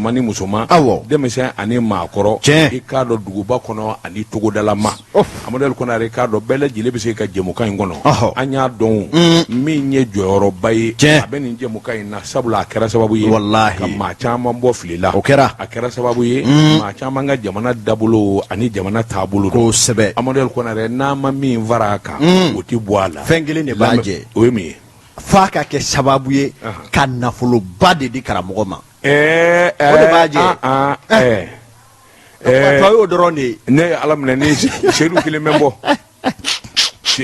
Cɛman ni musoman, awɔ, denmisɛn ani maakɔrɔ, tiɲɛ, i k'a dɔn duguba kɔnɔ ani togodalama, Amadu El Konare, i k'a dɔn bɛɛ lajɛlen bɛ se ka jɛmukan in kɔnɔ, an y'a dɔn min ye jɔyɔrɔba ye, tiɲɛ, a bɛ nin jɛmukan in na, sabula a kɛra sababu ye, walahi, ka maa caman bɔ fili la, o kɛra, a kɛra sababu ye maa caman ka jamana dabolo ani jamana taabolo dɔn, kosɛbɛ. Amadu El Konare, n'a ma min fara a kan, o tɛ bɔ a la. Fɛn kelen de b'a jɛ. O ye mun ye? F'a ka kɛ sababu ye ka nafoloba de di karamɔgɔ ma. O de b'a jɛ. Tɔ y'o dɔrɔn de ye. Ne ye Ala minɛ ni Seyidu kelen bɛ n bɔ.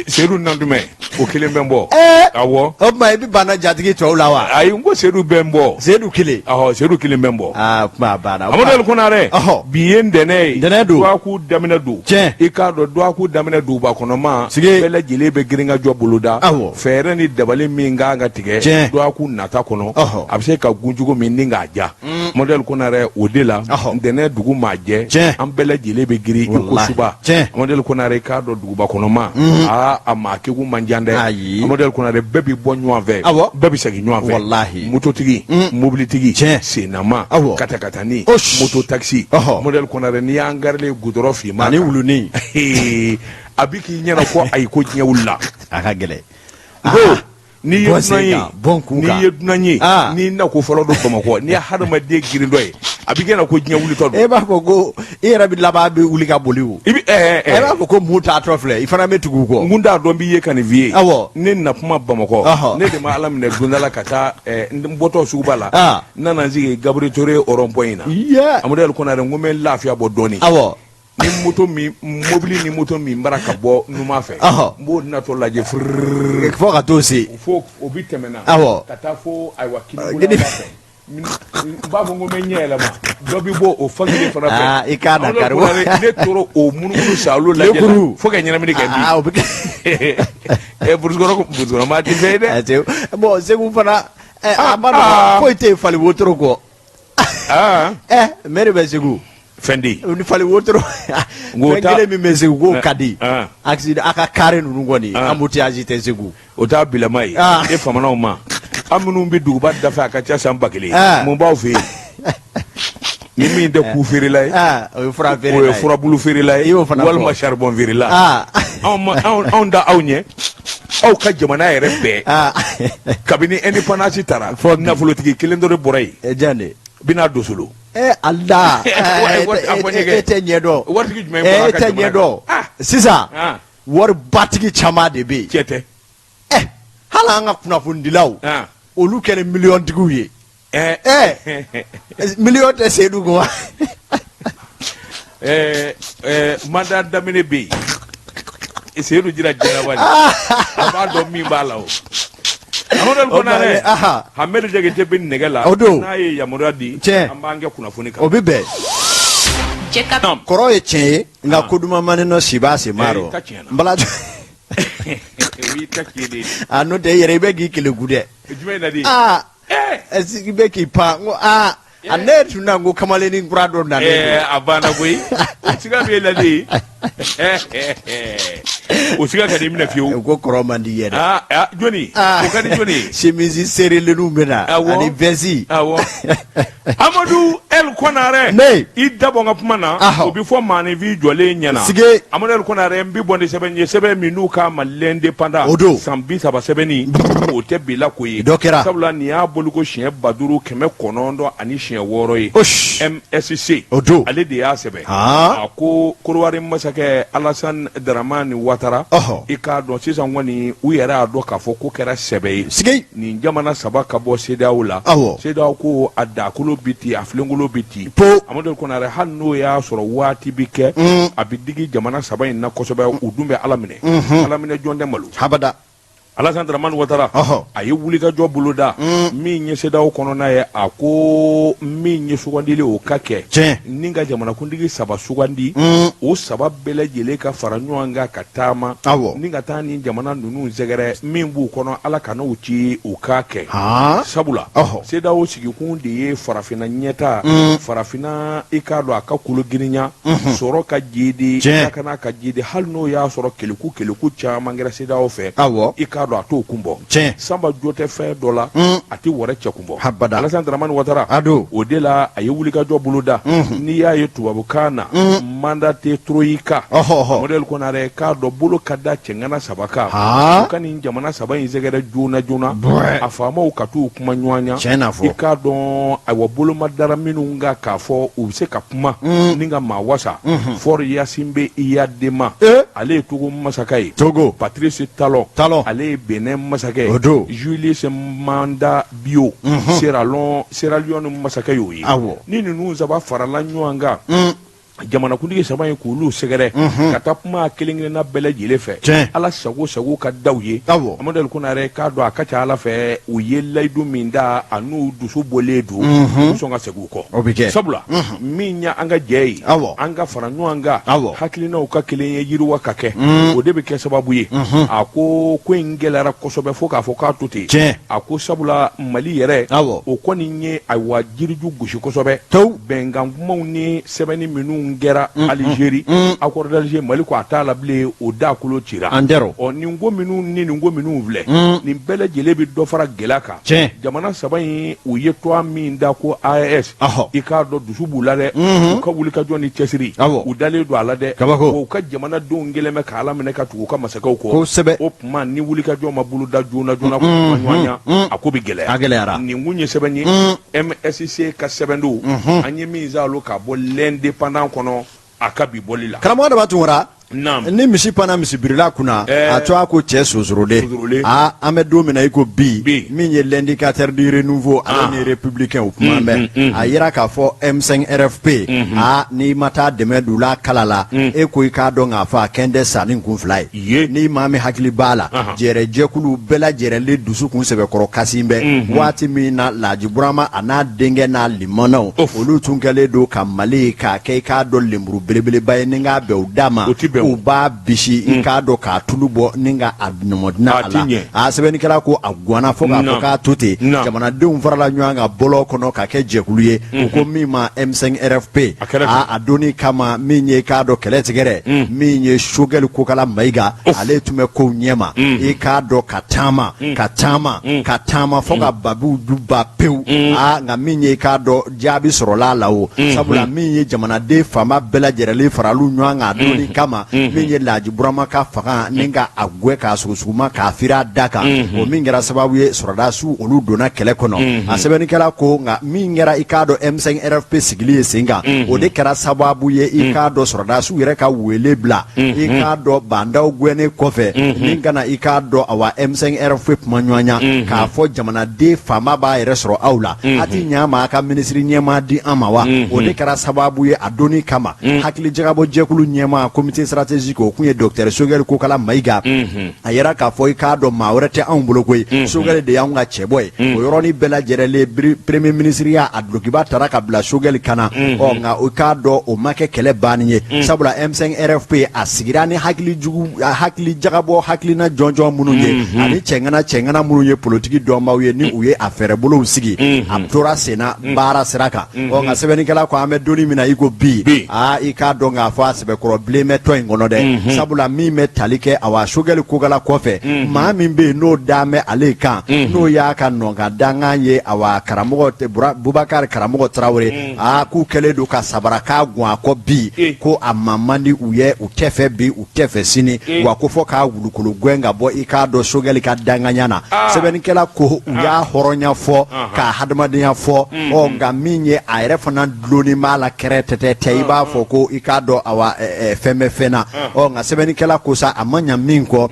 Seyidu Nantumɛ, o kelen bɛ n bɔ. Awɔ. O tuma i bɛ banna jatigi tɔw la wa? Ayi, n ko Seyidu bɛ n bɔ. Seyidu kelen. Ɔhɔ, Seyidu kelen bɛ n bɔ. Aa, kuma banna. Amadu El Konare. Bi ye ntɛnɛn ye. Ntɛnɛn don. Dɔgɔkun daminɛ don. Tiɲɛ. I k'a dɔn dɔgɔkun daminɛ duguba kɔnɔma. Sigi. Bɛɛ lajɛlen bɛ girinkajɔ boloda. Awɔ. Fɛɛrɛ ni dabali min kan ka tigɛ. Tiɲɛ. Dɔgɔkun nata kɔnɔ. Ɔhɔ. A bɛ se ka gun cogo min ni k'a ja. Amadu El Konare, o de la ntɛnɛn dugu maa jɛ, an bɛɛ lajɛlen bɛ girin i ko suba. Amadu El Konare, i k'a dɔn duguba kɔnɔma, aa, a maa kegun man jan dɛ. Amadu El Konare, bɛɛ bɛ bɔ ɲɔgɔn fɛ, bɛɛ bɛ segin ɲɔgɔn fɛ, mototigi, mobilitigi, sennama, katakatani, moto takisi. Amadu El Konare, n'i y'an garilen gudɔrɔn finman ani wulunin, a bɛ k'i ɲɛna ko ayi, ko diɲɛ wulila. A ka gɛlɛn. N'i ye dunan ye, n'i ye dunan ye, ah. n'i nako fɔlɔ don Bamakɔ, n'i ye hadamaden girintɔ ye, a b'i kɛ na ko diɲɛ wulitɔ don. E b'a fɔ ko i yɛrɛ bɛ laban bɛ wuli ka boli o. I bɛ ɛɛ ɛɛ. E b'a fɔ ko mun taatɔ filɛ, i fana bɛ tugu u kɔ. N kun t'a dɔn n b'i ye ka nin f'i ye. Awɔ. Ne na kuma Bamakɔ. Ne de ma Ala minɛ donda la ka taa n bɔtɔ suguba la. N nana n sigi Gabriel Touré rond-point in na. Amadu El Konare, n ko n bɛ lafiya bɔ dɔɔnin. Awɔ. Ni moto min, mobili ni moto min bara ka bɔ numan fɛ, n b'o natɔ lajɛ fo fo ka t'o se fo o bɛ tɛmɛ na ka taa fo ayiwa kinibolo fɛ, n b'a fɔ ko n bɛ ɲɛ yɛlɛma, dɔ bɛ bɔ o fan kelen fana fɛ. I k'a dakari. Ne tora o munumunu saalo lajɛ la fo ka ɲɛnamini kɛ bi. O bɛ kɛ. Ɛ, burusi kɔnɔ, burusi kɔnɔ maa tɛ fɛn ye dɛ. Bon, Segu fana, a ma nɔgɔn, foyi tɛ yen fali wotoro kɔ. Ɛ, mɛri bɛ Segu. Fɛn tɛ yen. Ni fali wotoro, fɛn kelen min bɛ Segu k'o ka di, accident a ka kari ninnu kɔni, embouteillage tɛ Segu. O t'a bilama ye. E famanaw ma, an minnu bɛ duguba dafɛ a ka ca san 1000, mun b'aw fɛ yen? Ni min tɛ ku feerela ye, o ye fura o ye furabulu feerela ye, walima charbon feerela. Anw da aw ɲɛ, aw ka jamana yɛrɛ bɛɛ, kabini indépendance tara, nafolotigi kelen dɔ de bɔra yen. Jan de bɛna dosolo. Ɛ ala, e tɛ ɲɛ dɔn. Waritigi jumɛn? E tɛ ɲɛ dɔn. Sisan waribatigi caman de bɛ yen. Cɛ tɛ. Ɛ, hali an ka kunnafonidilaw, olu kɛra miliyɔntigiw ye. Ɛ, miliyɔn tɛ Seyidu kun wa? Ɛɛ, mandat daminɛ bɛ yen, Seyidu jira jɛnɛba a b'a dɔn min b'a la. O Amadu El Konare, Hamɛdi Jakite bɛ nɛgɛ la. O don. N'a ye yamaruya di, tiɲɛ, an b'an kɛ kunnafoni kan. O bɛ bɛn. Kɔrɔ ye tiɲɛ ye, nka ko duman man nɔ si b'a sen ma rɔ. N bala a n'o tɛ, i yɛrɛ i bɛ k'i keleku dɛ. Jumɛn na di? Aa, i bɛ k'i pan n ko aa, a ne tun na n ko kamalennin kura dɔ nalen don. A banna koyi, o siga b'e la de, o siga kan'i minɛ fiyewu. Ko kɔrɔ man di ye dɛ. Aa, jɔni o ka di jɔni ye? Chemise seerelenninw bɛ na ani veste. Awɔ, Amadu El Konare, ne i da bɔ n ka kuma na, o bɛ fɔ maaninfin jɔlen ɲɛna. Sige. Amadu El Konare, n bɛ bɔ ni sɛbɛn ye, sɛbɛn min n'u k'a ma L'Indépendant. O don. San 30 sɛbɛnni, o tɛ bi la ko ye. Dɔ kɛra. Sabula nin y'a boliko siɲɛ 5906 ye. Osi. MSC. O don. Ale de y'a sɛbɛn. A ko Korowari masakɛ Alassane Dramane Ouattara. I k'a dɔn sisan kɔni, u yɛrɛ y'a dɔn k'a fɔ ko kɛra sɛbɛ ye. Sige. Nin jamana saba ka bɔ CEDEAO la. Awɔ. CEDEAO ko a dakolo bɛ ten, a filenkolo bɛ ten. Po. Amadu El Konare, hali n'o y'a sɔrɔ waati bɛ kɛ, a bɛ digi jamana saba in na kosɛbɛ, u dun bɛ Ala minɛ. Ala minɛ jɔn tɛ malo. Habada. Alassane Dramane Ouattara, a ye wulikajɔ boloda min ye CEDEAO kɔnɔna ye. A ko min ye sugandili, o ka kɛ. Tiɲɛ. Ni ka jamanakuntigi saba sugandi, o saba bɛɛ lajɛlen ka fara ɲɔgɔn kan ka taama. Ni ka taa nin jamana ninnu sɛgɛrɛ, min b'u kɔnɔ, Ala kana u ci, u k'a kɛ. Sabula CEDEAO sigikun de ye farafinna ɲɛtaa, farafinna, i k'a dɔn, a ka kolo girinya, sɔrɔ ka jiidi, lakana ka jiidi, hali n'o y'a sɔrɔ keleku keleku caman kɛra CEDEAO fɛ. Awɔ. I k'a dɔn a t'o kun bɔ. Tiɲɛ. Sanba jo tɛ fɛn dɔ la, a tɛ wɔrɛ cɛ kun bɔ. Habada. Alassane Dramane Ouattara. A don. O de la a ye wulikajɔ boloda. N'i y'a ye tubabukan na, mandaté troïka. Ɔhɔ, ɔhɔ. Modèle Konaré k'a dɔn bolo ka da cɛŋana saba kan. Haa. U ka nin jamana saba in sɛgɛrɛ joona joona. Bɔɛ. A faamaw ka t'u kuma ɲɔgɔn ɲa. Tiɲɛ n'a fɔ. I k'a dɔn ayiwa bolo ma dara minnu kan k'a fɔ u bɛ se ka kuma. Ni ka maa wasa. Faure Gnassingbé Eyadéma. Ee. Ale ye Togo masakɛ ye. Togo. Patrice Talon. Talon. Ale ye Benin masakɛ ye. O don. Julius Maada Bio. Sierra Leone masakɛ y'o ye. Awɔ. Ni ninnu saba farala ɲɔgɔn kan. Jamanakuntigi saba in k'olu sɛgɛrɛ ka taa kuma kelen kelenna bɛɛ lajɛlen fɛ. Tiɲɛ. Ala sago sago ka da u ye. Awɔ. Amadu Konaré k'a dɔn a ka ca Ala fɛ u ye layidu min da a n'u dusu bɔlen don. U bɛ sɔn ka segin u kɔ. O bɛ kɛ. Sabula min ye an ka jɛ ye. Awɔ. An ka fara ɲɔgɔn kan. Awɔ. Hakilinaw ka kelen ye yiriwa ka kɛ. O de bɛ kɛ sababu ye. A ko ko in gɛlɛyara kosɛbɛ fo k'a fɔ k'a to ten. Tiɲɛ. A ko sabula Mali yɛrɛ. Awɔ. O kɔni ye ayiwa jiriju gosi kosɛbɛ. Tewu. Bɛnkan kumaw ni sɛbɛnni minnu kɛra Algérie accord d'Alger Mali ko a t'a la bilen o da kolo cira. An tɛ rɔ. Ɔ nin ko minnu ni nin ko minnu filɛ. Nin bɛɛ lajɛlen bɛ dɔ fara gɛlɛya kan. Tiɲɛ. Jamana saba in u ye tɔgɔ min da ko AES. Ɔhɔ. I k'a dɔn dusu b'u la dɛ. U ka wulikajɔ ni cɛsiri. Awɔ. U dalen don a la dɛ. Kabako. Wa u ka jamanadenw kɛlen bɛ ka Ala minɛ ka tugu u ka masakɛw kɔ. Kosɛbɛ. O tuma ni wulikajɔ ma boloda joona joona k'u kuma ɲɔgɔnya, a ko bɛ gɛlɛya. A gɛlɛyara. Nin kun ye sɛbɛn ye. MSC ka sɛbɛn don. An ye min salo ka bɔ l'Indépendant kɔnɔ a ka bi bɔli la. Karamɔgɔ Daba Tunkara. Naamu. Ni misi panna misibirila kunna a to a ko cɛ sonsorolen. Sonsorolen. Aa an bɛ don min na i ko bi. Bi. Min ye l'indicateur du renouveau ale ni républicain u kuma bɛ. A yira k'a fɔ M5 RFP. Aa n'i ma taa dɛmɛ don u la kala la. E ko i k'a dɔn k'a fɔ a kɛn tɛ sa ni kun fila ye. Ye. Ni maa min hakili b'a la. Jɛrɛ jɛkulu bɛɛ lajɛrɛlen dusu kun sɛbɛkɔrɔ kasi bɛ. Waati min na Laji Burama a n'a denkɛ n'a limanaw. Olu tun kɛlen don ka Mali k'a kɛ i k'a dɔn lenburu belebeleba ye ni k'a bɛn u da ma. O ti bɛn o. U b'a bisi i k'a dɔn k'a tulu bɔ ni ka a ɲɔmɔdina A a ti la. ɲɛ. A sɛbɛnnikɛla ko a guwanna fo k'a fɔ k'a to ten. Jamanadenw farala ɲɔgɔn kan bɔlɔn kɔnɔ ka kɛ jɛkulu ye. U ko min ma M5 RFP. A kɛra ten. A donni kama min ye k'a dɔn kɛlɛ tigɛrɛ min ye Sogɛli Kokala Mayiga ale tun bɛ kow ɲɛma i k'a dɔn ka taama ka taama ka taama fo ka babiw du ba pewu aa nka min ye k'a dɔn jaabi sɔrɔla a la o sabula min ye jamanaden fanba bɛɛ lajɛrɛlen faraliw ɲɔgɔn kan a donni kama min ye Laji Burama ka fanga ni ka a gwɛ k'a sugusuguma k'a firi a da kan o min kɛra sababu ye sɔrɔdasiw olu donna kɛlɛ kɔnɔ a sɛbɛnnikɛla ko nka min kɛra i k'a dɔn M5 RFP sigili ye sen kan o de kɛra sababu ye i k'a dɔn sɔrɔdasiw yɛrɛ ka wele bila i k'a dɔn Bah N'Daw gwɛnnen kɔfɛ ni ka na i k'a dɔn awa M5 RFP kuma ɲɔgɔnya k'a fɔ jamanaden fanba b'a yɛrɛ sɔrɔ aw la a ti ɲa ma a ka minisiri ɲɛmaa di an ma wa o de kɛra sababu ye a donni kama hakili jagabɔ jɛkulu ɲɛmaa comité stratégique o kun ye docteur Sogɛli Kokala Mayiga a yira k'a fɔ i k'a dɔn maa wɛrɛ tɛ anw bolo koyi Sogɛli de y'anw ka cɛbɔ ye o yɔrɔnin bɛɛ lajɛrɛlen premier ministre ya a dulokiba tara ka bila Sogɛli kan na ɔ nka i k'a dɔn o ma kɛ kɛlɛ banni ye sabula M5 RFP a sigira ni hakili jugu hakili jagabɔ hakilina jɔnjɔn minnu ye ani cɛŋana cɛŋana minnu ye politiki dɔnbaaw ye ni u ye a fɛɛrɛbolow sigi a tora senna baara sira kan ɔ nka sɛbɛnnikɛla ko an bɛ don min na i ko bi aa i k'a dɔn k'a fɔ a sɛbɛkɔrɔ bilen bɛ tɔn in kɔnɔ dɛ sabula min bɛ tali kɛ awa Sogɛli Kokala kɔfɛ maa min bɛ yen n'o dan bɛ ale kan n'o y'a ka nɔkan dankan ye awa karamɔgɔ Bubakari karamɔgɔ Tarawele aa k'u kɛlen don ka sabara k'a gɔn a kɔ bi ko a ma man di u ye u tɛ fɛ bi u tɛ fɛ sini wa ko fɔ k'a wulukolo gɛn ka bɔ i k'a dɔn Sogɛli ka danganya na sɛbɛnnikɛla ko u y'a hɔrɔnya fɔ k'a hadamadenya fɔ ɔ nka min ye a yɛrɛ fana dulonnen b'a la kɛrɛtɛtɛ i b'a fɔ ko i k'a dɔn awa fɛn bɛ fɛn na ɔ nka sɛbɛnnikɛla ko sa a ma ɲa min kɔ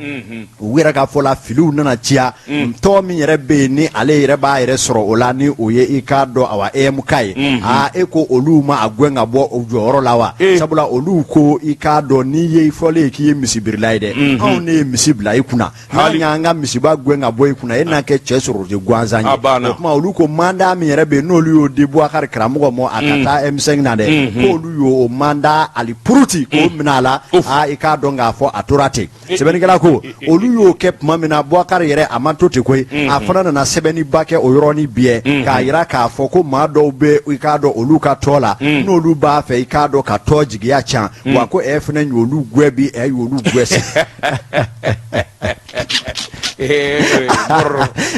u yɛrɛ ka fɔ la filiw nana ciya tɔn min yɛrɛ bɛ yen ni ale yɛrɛ b'a yɛrɛ sɔrɔ o la ni o ye i k'a dɔn awa EMK ye aa e ko olu ma a gɛn ka bɔ o jɔyɔrɔ la wa sabula olu ko i k'a dɔn n'i ye fɔlen ye k'i ye misibirila ye dɛ anw ne ye misi bila i kunna n'an y'an ka misiba gɛn ka bɔ i kunna e n'a kɛ cɛ sɔrɔ gansan ye o tuma olu ko mandat min yɛrɛ bɛ yen n'olu y'o di Bubakari karamɔgɔ ma a ka taa M5 na dɛ k'olu y'o mandat ali puruti k'o minɛ a la aa i k'a dɔn k'a fɔ a tora ten sɛbɛnnikɛla ko olu y'o kɛ tuma min na Bubakari yɛrɛ a ma to ten koyi a fana nana sɛbɛnniba kɛ o yɔrɔnin bɛɛ k'a yira k'a fɔ ko maa dɔw bɛ i k'a dɔn olu ka tɔn la n'olu b'a fɛ i k'a dɔn ka tɔn jigiya can wa ko ɛ fana y'olu gɛn bi ɛ y'olu gɛn.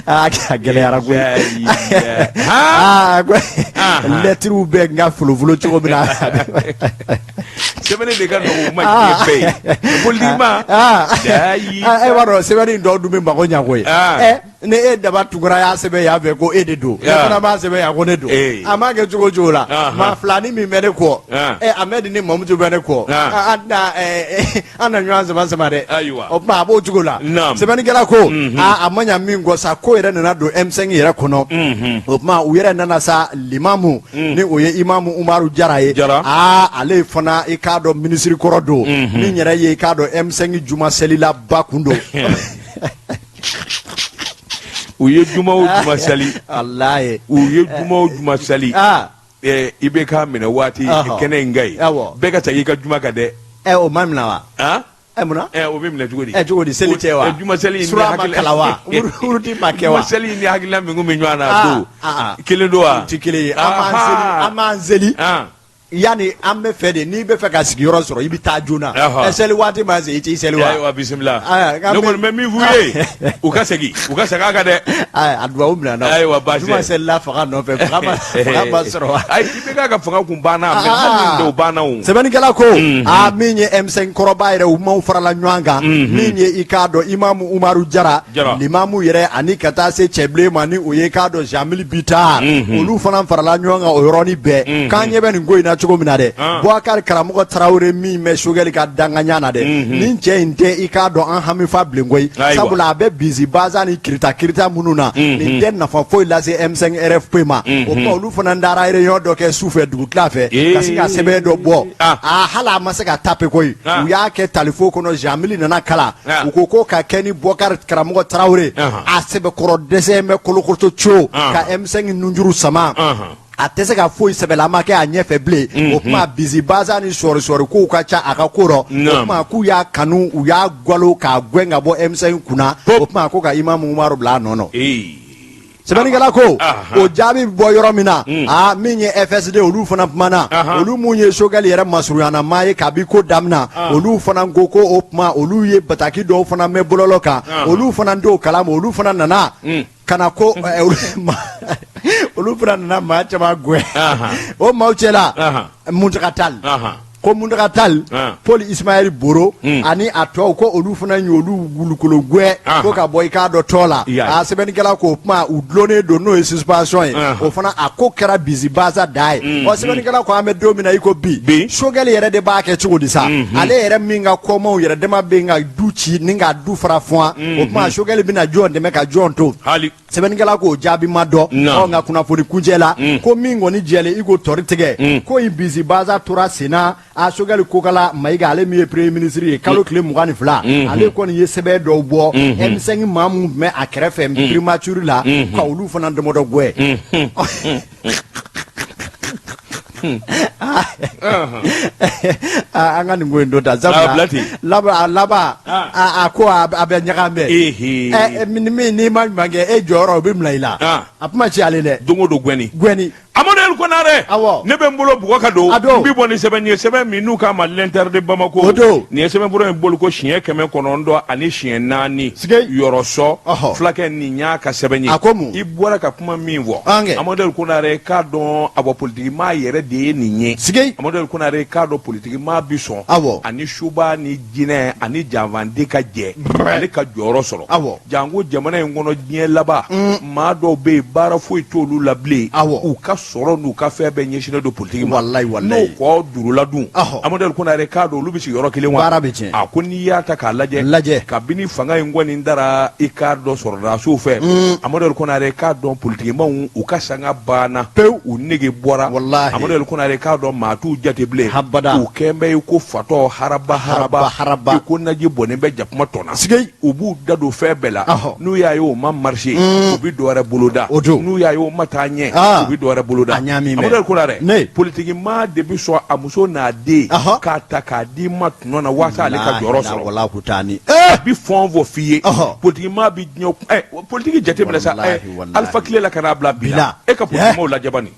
A gɛlɛyara koyi. Aa, lɛtiriw bɛ n ka folofolo cogo min na. Sɛbɛnni de ka nɔgɔn u ma diɲɛ bɛɛ ye, politikima. E b'a dɔn, sɛbɛnni dɔw dun bɛ mago ɲɛ koyi. Ni e daba tugura y'a sɛbɛn yan fɛ ko e de don, ne fana b'a sɛbɛn yan ko ne don. A m'a kɛ cogo cogo la, maa filanin min bɛ ne kɔ, Amɛdi ni Mamutu bɛ ne kɔ, an tɛna an na ɲɔgɔn sama sama dɛ. O tuma a b'o cogo la. Sɛbɛnnikɛla ko aa, a ma ɲa min kɔ sa, ko yɛrɛ nana don M5 yɛrɛ kɔnɔ. O tuma u yɛrɛ nana sa, limamu ni o ye imamu Umaru Jara ye, aa, ale fana, i k'a dɔn, minisiri kɔrɔ don min yɛrɛ ye, i k'a dɔn, M5 juma selilaba kun don. U ye juma o juma sali, walayi, u ye juma o juma sali, IBK minɛ waati kɛnɛ in kan yen, bɛɛ ka segin i ka juma kan dɛ. O ma minɛ wa? Munna? O bɛ minɛ cogo di? Cogo di, seli tɛ wa? Juma seli sura ma kalan wa? Wuruti ma kɛ wa? Juma seli ni hakilina min kun bɛ ɲɔgɔn na don kelen don wa? Ti kelen ye. An b'an seli yanni an bɛ fɛ de, n'i bɛ fɛ ka sigiyɔrɔ sɔrɔ, i bɛ taa joona. Seli waati ma se, i t'i seli wa? Ayiwa, bisimila. Ne kɔni bɛ min f'u ye, u ka segin, u ka segin a kan dɛ. A dugawu minɛ. Ayiwa, baasi tɛ. Juma selila fanga nɔfɛ, fanga ma sɔrɔ wa? Ayi, IBK ka fanga kun banna, mais hali ni dɔw banna o. Sɛbɛnnikɛla ko aa, min ye M5 kɔrɔba yɛrɛ, u maaw farala ɲɔgɔn kan, min ye, i k'a dɔn, imamu Umaru Jara, limamu yɛrɛ, ani ka taa se cɛbilen ma, ni o ye, k'a dɔn, Jeamille Bittar, olu fana farala ɲɔgɔn kan o yɔrɔnin bɛɛ, k'an ɲɛ bɛ nin ko in na cogo min na dɛ, Bubakari Karamɔgɔ Tarawele min bɛ Sogɛli ka danganya na dɛ, nin cɛ in tɛ, i k'a dɔn, an hamifa bilen koyi, sabula a bɛ bisi baza ni kirita kirita minnu na, nin tɛ nafa foyi lase M5 RFP ma. O tuma olu fana taara réunion dɔ kɛ su fɛ, dugutila fɛ, ka se ka sɛbɛn dɔ bɔ. Aa, hali a ma se ka taper koyi. U y'a kɛ talifo kɔnɔ, Jeamille nana kalan. U ko ko ka kɛ ni Bubakari Karamɔgɔ Tarawele, a sɛbɛkɔrɔ dɛsɛ bɛ kolokoto co ka M5 nunjuru sama, a tɛ se ka foyi sɛbɛlama kɛ a ɲɛfɛ bilen. O tuma bisi baza ni sɔri sɔri kow ka ca a ka ko rɔ. O tuma k'u y'a kanu, u y'a galo k'a gɛn ka bɔ M5 kunna. O tuma ko ka Imamu Umaru bila a nɔ nɔ. Sɛbɛnnikɛla ko o jaabi bɛ bɔ yɔrɔ min na, aa, min ye FSD, olu fana kumana. Olu mun ye Sogɛli yɛrɛ masurunyana maa ye kabi ko daminɛ, olu fana ko ko o tuma olu ye bataki dɔw fana mɛn bɔlɔlɔ kan, olu fana t'o kalama. Olu fana nana ka na ko olu fana nana maa caman gɛn. O maaw cɛla, Muntaga Tall, ko Muntaga Tall, Paul Ismaël Boro ani a tɔw, ko olu fana y'olu wulukolo gɛn ko ka bɔ, i k'a dɔn, tɔn la. A sɛbɛnnikɛla ko o kuma u dulonnen don, n'o ye suspension ye. O fana a ko kɛra bisibaza da ye. Ɔ, sɛbɛnnikɛla ko an bɛ don min na i ko bi, Sogɛli yɛrɛ de b'a kɛ cogo di sa? Ale yɛrɛ min ka kɔmaw yɛrɛ dama bɛ ka du ci ni ka du fara fɔ, o tuma Sogɛli bɛna jɔn dɛmɛ ka jɔn to? Sɛbɛnnikɛla k'o jaabi ma dɔn. Ɔ, nka kunnafoni kuncɛ la, ko min kɔni jɛlen i ko tɔri tigɛ, ko in bisibaza tora senna. A Sogɛli Kokala Mayiga, ale min ye premier ministre ye, kalo tile 22, ale kɔni ye sɛbɛn dɔw bɔ, M5 maa minnu tun bɛ a kɛrɛfɛ primature la, ka olu fana damadɔ gɛn. An ka nin ko in to tan, sabula laban a ko a bɛ ɲagami. Min n'i ma ɲuman kɛ, e jɔyɔrɔ o bɛ bila i la. A kuma cayalen dɛ. Don o don gɛnni. Gɛnni. Amadu El Konare, ne bɛ n bolo bugɔ ka don, n bɛ bɔ ni sɛbɛn ye, sɛbɛn min n'u k'a ma L'Inter de Bamako. O don. Nin ye sɛbɛnfura in boli ko siɲɛ 904. Yɔrɔ sɔ fulakɛ, nin y'a ka sɛbɛn ye. A ko mun? I bɔra ka kuma min fɔ, Amadu El Konare, k'a dɔn, a bɔ politiki maa yɛrɛ de ye nin ye. Amadu El Konare, k'a dɔn, politiki maa bi sɔn ani suba ni jinɛ ani janfanden ka jɛ ale ka jɔyɔrɔ sɔrɔ. Janko jamana in kɔnɔ, diɲɛ laban, maa dɔw bɛ yen, baara foyi t'olu la bilen, u ka sɔrɔ n'u ka fɛn bɛɛ ɲɛsinnen don politiki ma. Walayi, walayi. N'o kɔ durula dun, Amadu El Konare, k'a dɔn, olu bɛ sigi yɔrɔ kelen wa? Baara bɛ tiɲɛ. A ko n'i y'a ta k'a lajɛ, lajɛ, kabini fanga in kɔni dara, i k'a dɔn, sɔrɔdasiw fɛ, Amadu El Konare, k'a dɔn, politikimaw u ka sanga banna pewu, u nege bɔra. Walahi. Amadu El Konare, k'a dɔn, maa t'u jate bilen. Habada. U kɛn bɛ i ko fatɔ haraba haraba haraba, i ko naji bɔnnen bɛ jakuma tɔn na. U b'u da don fɛn bɛɛ la. N'u y'a ye o ma marché, u bɛ dɔ wɛrɛ boloda. O don. N'u y'a ye o ma taa ɲɛ, u bɛ dɔ wɛrɛ boloda. A ɲaami bɛ. Amadu El Konare, Ne. politiki maa de bɛ sɔn a muso n'a den k'a ta k'a d'i ma tɔnɔ na walasa ale ka jɔyɔrɔ sɔrɔ. Wala k'u taa ni. A bɛ fɛn o fɛn f'i ye, politiki maa bɛ diɲɛ politiki jateminɛ sa, Alifa tile la ka n'a bila bi la, e ka politiki maaw lajɛ bani.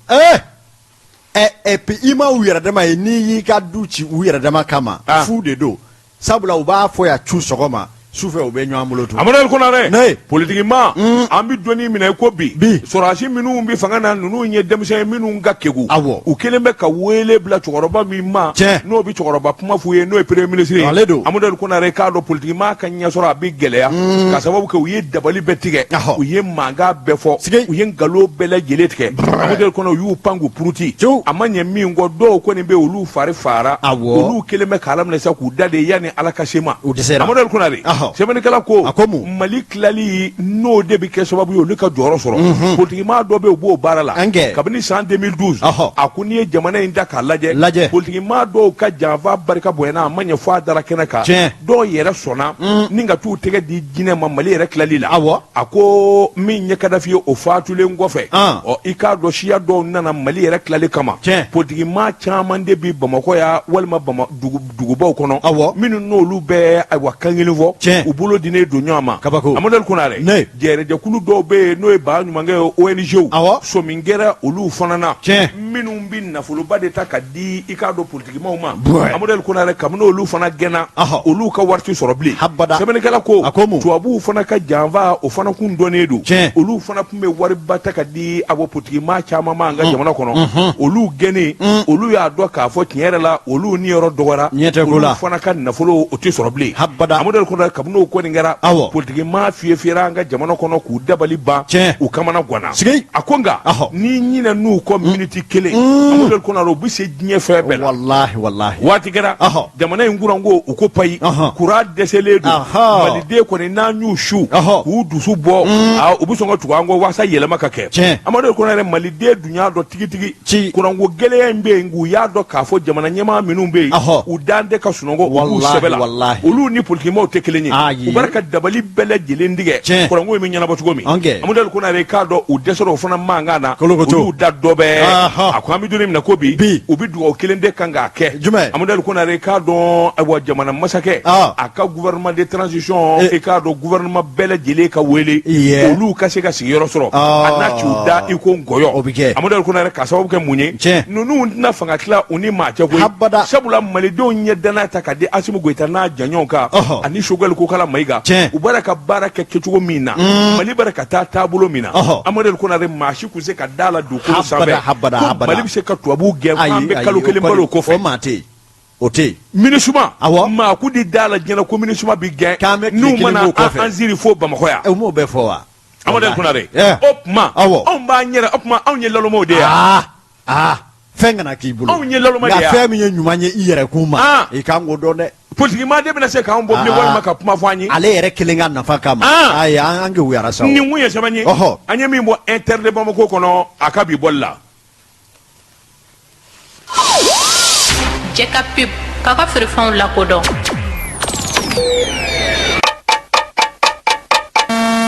Et puis i ma u yɛrɛ dama ye, n'i y'i ka du ci u yɛrɛ dama kama, fu de don, sabula u b'a fɔ yan cu sɔgɔma. Sufɛ u bɛ ɲɔgɔn bolo tun. Amadu Konare, politikimaa, an bɛ don min na i ko bi, sɔrɔdasi minnu bɛ fanga na, ninnu ye denmisɛn ye minnu ka kegun, u kɛlen bɛ ka wele bila cɛkɔrɔba min ma, n'o bɛ cɛkɔrɔba kuma f'u ye, n'o ye premier ministre ye, ale don. Amadu Konare, k'a dɔn politikimaa ka ɲɛsɔrɔ a bɛ gɛlɛya, ka sababu kɛ u ye dabali bɛɛ tigɛ, u ye mankan bɛɛ fɔ, u ye nkalon bɛɛ lajɛlen tigɛ. Amadu Konare, u y'u pan k'u puruti, a ma ɲɛ min kɔ, dɔw kɔni bɛ olu fari fara, olu kɛlen bɛ k'a laminɛ sa k'u da de yanni Ala ka se ma. U dɛsɛra. Amadu Konare, sɛbɛnnikɛla ko, a ko mun? Mali tilali n'o de bɛ kɛ sababu ye olu ka jɔyɔrɔ sɔrɔ. Politikimaa dɔ bɛ yen, u b'o baara la kabini san 2012. A ko n'i ye jamana in da k'a lajɛ, lajɛ, politikimaa dɔw ka janfa barika bonyana, a ma ɲɛ fɔ a dara kɛnɛ kan. Dɔw yɛrɛ sɔnna ni ka t'u tɛgɛ di jinɛ ma Mali yɛrɛ tilali la. A ko min ye Kadafi ye, o fatulen kɔfɛ, ɔ, i k'a dɔn siya dɔw nana Mali yɛrɛ tilali kama. Politikimaa caman de bɛ Bamakɔ yan walima dugubaw kɔnɔ, minnu n'olu bɛ ayiwa kan kelen fɔ, u bolo dinnen don ɲɔgɔn ma. Kabako. Amadu Konare, jɛrɛjɛkulu dɔw bɛ yen, n'o ye baɲumankɛ ye, ONG, sɔmi kɛra olu fana na, minnu bɛ nafoloba de ta ka di, i k'a dɔn, politikimaw ma. Amadu Konare, kabini olu fana gɛnna, olu ka wari tɛ sɔrɔ bilen. Sɛbɛnnikɛla ko tubabuw fana ka janfa, o fana kun dɔnnen don. Olu fana tun bɛ wariba ta ka di a bɔ politikimaa caman ma an ka jamana kɔnɔ. Olu gɛnnen, olu y'a dɔn k'a fɔ tiɲɛ yɛrɛ la, olu niyɔrɔ dɔgɔyara, olu fana ka nafolo o tɛ sɔrɔ bilen. Amadu Konare, kabini o kɔni kɛra, politikimaa fiyɛ fiyɛra an ka jamana kɔnɔ k'u dabali ban, u kamana ganna. A ko nka n'i ɲinɛn'u kɔ miniti kelen, Amadu Konare, u bɛ se diɲɛ fɛn bɛɛ la. Walahi, walahi. Waati kɛra, jamana in kuranko, u ko payi, kuran dɛsɛlen don. Maliden kɔni, n'an y'u su k'u dusu bɔ, u bɛ sɔn ka tugu an kɔ walasa yɛlɛma ka kɛ. Amadu Konare, Maliden dun y'a dɔn tigitigi kuranko gɛlɛya in bɛ yen, k'u y'a dɔn k'a fɔ jamana ɲɛmaa minnu bɛ yen, u dan tɛ ka sunɔgɔ, u b'u sɛbɛ la. Olu ni politikimaaw tɛ kelen ye. U b'a ka dabali bɛɛ lajɛlen tigɛ kuranko in bɛ ɲɛnabɔ cogo min. Amadu Konare, k'a dɔn u dɛsɛra o fana mankan na, olu da dɔ bɛɛ. A ko an bɛ don min na ko bi, u bɛ dugawu kelen de kan k'a kɛ. Amadu Konare, k'a dɔn ayiwa jamana masakɛ, a ka gouvernement de transition, i k'a dɔn gouvernement bɛɛ lajɛlen ka wele, olu ka se ka sigiyɔrɔ sɔrɔ, a n'a ci u da i ko nkɔyɔ. Amadu Konare, k'a sababu kɛ mun ye? Ninnu tɛna fanga tila u ni maa cɛ koyi, sabula malidenw ye danaya ta ka di Asimi Goyita n'a jɛɲɔgɔnw kan ani Sogɛli Kokala Mayiga. U bɔra ka baara kɛ kɛcogo min na, Mali bɔra ka taa taabolo min na, Amadu Konare, maa si tun se ka da la dugukolo sanfɛ ko Mali bɛ se ka tubabuw gɛn k'an bɛ kalo kelen balo o kɔfɛ. O tɛ yen. MINUSMA, maa kun tɛ da la diɲɛ na ko MINUSMA bɛ gɛn n'u mana an siri fo Bamakɔ yan. U m'o bɛɛ fɔ wa? Amadu Konare, o tuma anw b'an yɛrɛ, o tuma anw ye nalomaw de ye wa? Aa, fɛn kana k'i bolo. Anw ye naloma de ye wa? Nka fɛn min ye ɲuman ye i yɛrɛ kun ma, i kan k'o dɔn dɛ. Politikimaa de bɛna se k'an bɔ bilen walima ka kuma fɔ an ye. Ale yɛrɛ kelen ka nafa kama. Ayi, an kewuyara sa. Nin kun ye sɛbɛn ye, an ye min bɔ Inter de Bamako kɔnɔ a ka bi bɔli la. Jɛ ka pub k'a ka feerefɛnw lakodɔn.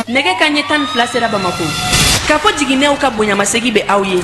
Nɛgɛ kanɲɛ 12 sera Bamakɔ. Kafo jiginɛw ka bonyamasegin bɛ aw ye.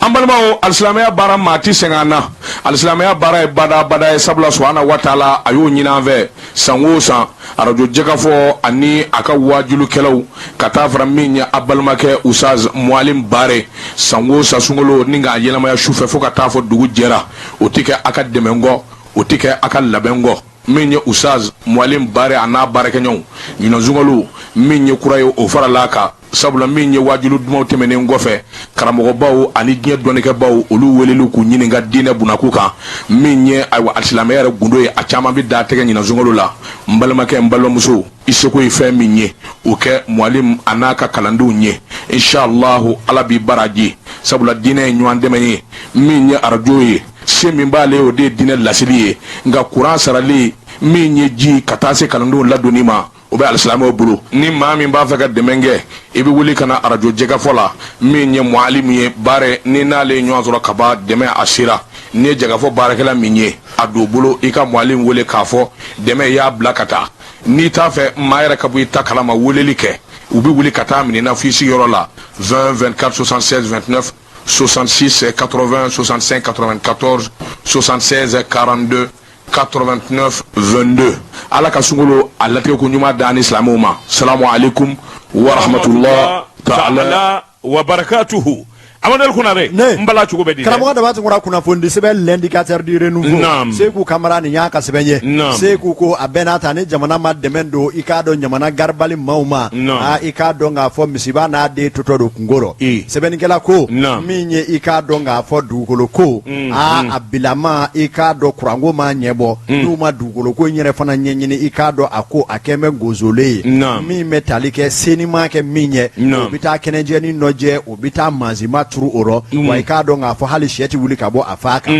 An balimaw, alisilamɛya baara, maa tɛ sɛgɛn an na. Alisilamɛya baara ye badabada ye, sabula subahana wa taala a y'o ɲini an fɛ san o san. Arajo Jɛkafɔ ani a ka wajulikɛlaw ka taa fara min ye a balimakɛ Usaz Mualim Bare, san o san sunkalo ni k'a ɲɛnamaya su fɛ fo ka taa fɔ dugu jɛra, o tɛ kɛ a ka dɛmɛ kɔ, o tɛ kɛ a ka labɛn kɔ. Min ye Usaz Mualim Bare a n'a baarakɛɲɔgɔnw, ɲinan sunkalo min ye kura ye, o farala a kan, sabula min ye waajuli dumanw tɛmɛnen kɔfɛ, karamɔgɔbaw ani diɲɛ dɔnnikɛbaw, olu weleli k'u ɲininka diinɛ bunakun kan, min ye ayiwa alisilamɛya yɛrɛ gundo ye, a caman bɛ da tɛgɛ ɲinan sunkalo la. N balimakɛ, n balimamuso, i seko ye fɛn min ye, o kɛ Mualim a n'a ka kalandenw ye. Inshallahu, Ala b'i baraji, sabula diinɛ ye ɲɔgɔn dɛmɛ ye. Min ye arajo ye, se min b'ale ye, o de ye diinɛ laseli ye, nka kuran sarali, min ye ji ka taa se kalandenw ladonni ma, o bɛ alisilamɛw bolo. Ni maa min b'a fɛ ka dɛmɛ kɛ, i bɛ wuli ka na arajo Jɛkafɔ la. Min ye Mualim ye Bare, ni n'ale ye ɲɔgɔn sɔrɔ kaban, dɛmɛ a sera. N'i ye Jɛkafɔ baarakɛla min ye, a don bolo, i ka Mualim wele k'a fɔ dɛmɛ i y'a bila ka taa. N'i t'a fɛ maa yɛrɛ ka bɔ i ta kalama, weleli kɛ, u bɛ wuli ka taa minɛ na f'i sigiyɔrɔ la. 20 24 76 29 66 80 65 94 76 42 89 22. Ala ka sunkalo a latigɛ ko ɲuman d'an ni silamɛw ma. Salamu aleykum wa rahmatullah ta'ala wa barakatuhu. Amadu Konare n bala cogo bɛ di karamɔgɔ Daba Tunkara kunnafonidi sɛbɛn L'Indicateur du Renouveau Seku Kamara nin y'a ka sɛbɛn ye Seku ko a bɛɛ n'a ta ni jamana ma dɛmɛ don i k'a dɔn jamana garibali maaw ma aa i k'a dɔn k'a fɔ misiba n'a den totɔ don kungo rɔ sɛbɛnnikɛla ko min ye i k'a dɔn k'a fɔ dugukolo ko aa a bilama i k'a dɔn kuranko ma ɲɛbɔ n'u ma dugukolo ko in yɛrɛ fana ɲɛɲini i k'a dɔn a ko a kɛn bɛ gozolen ye min bɛ tali kɛ senima kɛ min ye o bɛ taa kɛnɛjɛnin dɔ jɛ o bɛ taa mansinba turu o rɔ wa i k'a dɔn k'a fɔ hali sɛ tɛ wuli ka bɔ a fa kan